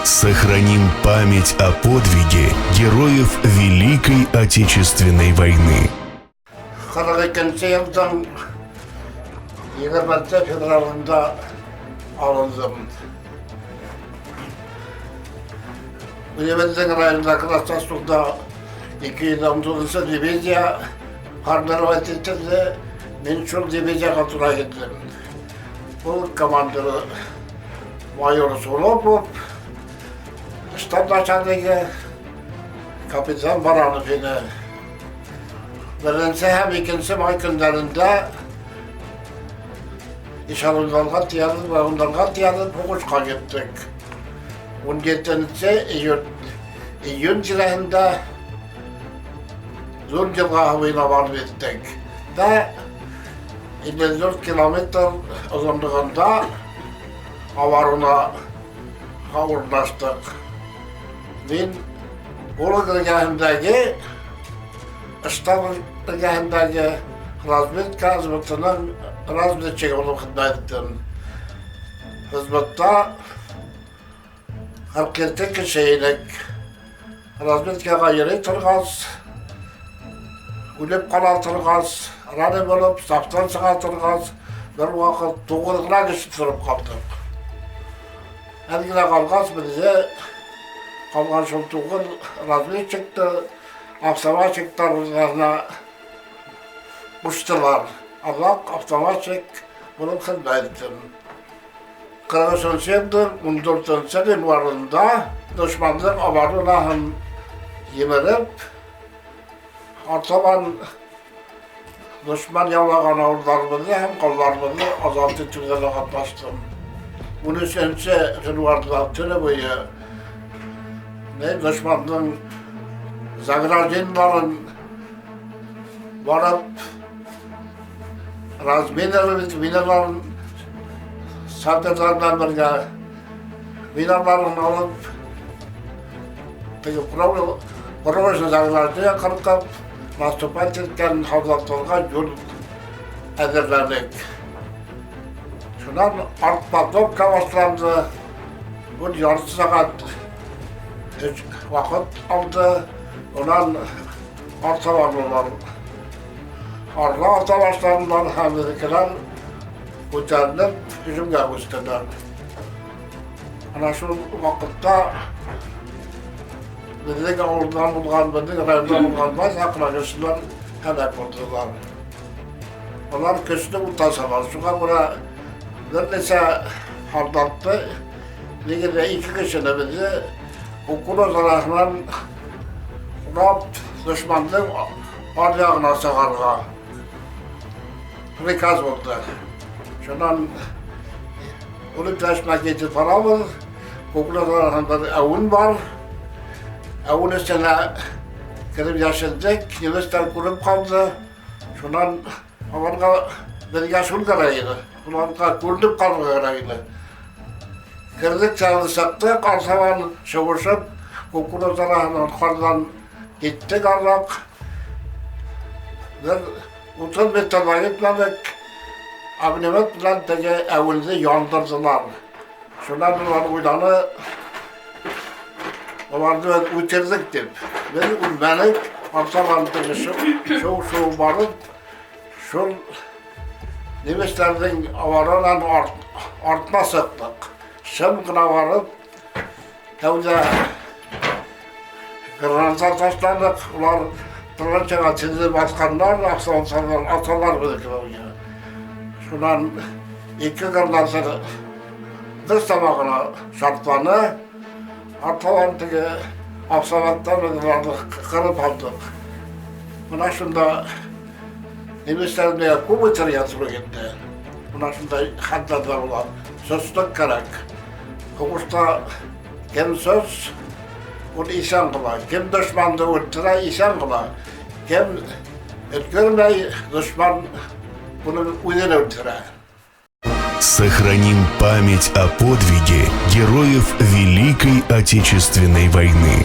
Сохраним память о подвиге героев Великой Отечественной войны. 42 йылдың 20 февралында алындым. Үҙебеҙҙең районда Краснословда 219 дивизия формировать ителде. Мин шул дивизияға тура килдем. Ул командиры майор Солопов, штаб начальнигы капитан Баранов ине. Беренсе һәм икенсе май көндәрендә эшелоннарға төялеп, вагондарға төялеп һуғышҡа киттек. 17 июнь, июнь тирәһендә Ҙур йылғаһы буйына барып еттек. Дә 54 километр оҙонлоғонда оборонаға урынлаштыҡ. Мин полк эргәһендәге штаб эргәһендәге разведка взводының разведчигы булып хеҙмәт иттем. Взводта 47 кеше инек. Разведкаға йөрөй торғас, үлеп ҡала торғас, ранен булып, сафтан сыға торғас, бер ваҡыт туғыҙ ғына кеше тороп ҡалдыҡ. Әҙ генә ҡалғас, беҙҙе ҡалған шул туғыҙ разведчикты автоматчиктарына ҡуштылар. Аҙаҡ автоматчик булып хеҙмәт иттем. 43 йылдың 14 ғинварында дошмандың оборонаһын емереп, артабан дошман яулаған ауылдарыбыҙҙы һәм ҡалаларыбыҙҙы азат итеүҙә лә ҡатнаштым. 13 ғинварҙа төнө буйы дошмандың заграждениеларын барып разминировать миналарын саперҙар менән бергә миналарын алып теге провожный заграждение ҡырҡып наступать иткән һалдаттарға юл әҙерләнек. Шунан артподготовка башланды. Был ярты сәғәт ваҡыт алды. Унан артабан улар арла ата башланылар һәм беҙҙекеләр күтәрелеп һөжүмгә күстеләр. Ана шул ваҡытта беҙҙең ауылдан булған, беҙҙең райондан булған байтаҡ кешеләр һәләк булдылар. Улар көслө ут асалар. Шуға күрә бер нисә һалдатты, нигеҙҙә ике кешене беҙҙе кукуруз араһынан урап, дошмандың ар яғына сығырға приказ булды. Шунан ул иптәш менән китеп барабыҙ. Кукуруз араһында бер әүен бар. Әүен эсенә кереп йәшендек, немецтар күреп ҡалды. Шунан уларға беҙгә шул кәрәк ине. Уларға күренеп ҡалырға кәрәк ине. Керҙек тә сыҡтыҡ, артабан шыуышып, кукуруз араһынан ҡарҙан киттек арыраҡ. Бер 30 метр ҙа китмәнек. Огнемет менән теге әүенде яндырҙылар. Шунан улар уйланы, уларҙы беҙ үлтерҙек тип. Беҙ үлмәнек, артабан теге шыу-шыу барып, шул немецтарҙың оборонан артына сыҡтыҡ. Шым ғына барып, тәүҙә граната ташланыҡ, улар траншеяға теҙелеп атҡандар, автоматтарҙан аталар беҙҙекеләргә. Шунан ике граната бер сама шартланы, артабан теге автоматтан беҙ уларҙы ҡырып алдыҡ. Бына шунда немецтар миңә күп үтергә тура килде. Бына шундай хәлдәр ҙә була. Сөслөк кәрәк. Һуғышта кем сөс, ул иҫән ҡала. Кем дошманды үлтерә, иҫән ҡала. Кем өлгөрмәй, дошман уның үҙен үлтерә. Сохраним память о подвиге героев Великой Отечественной войны.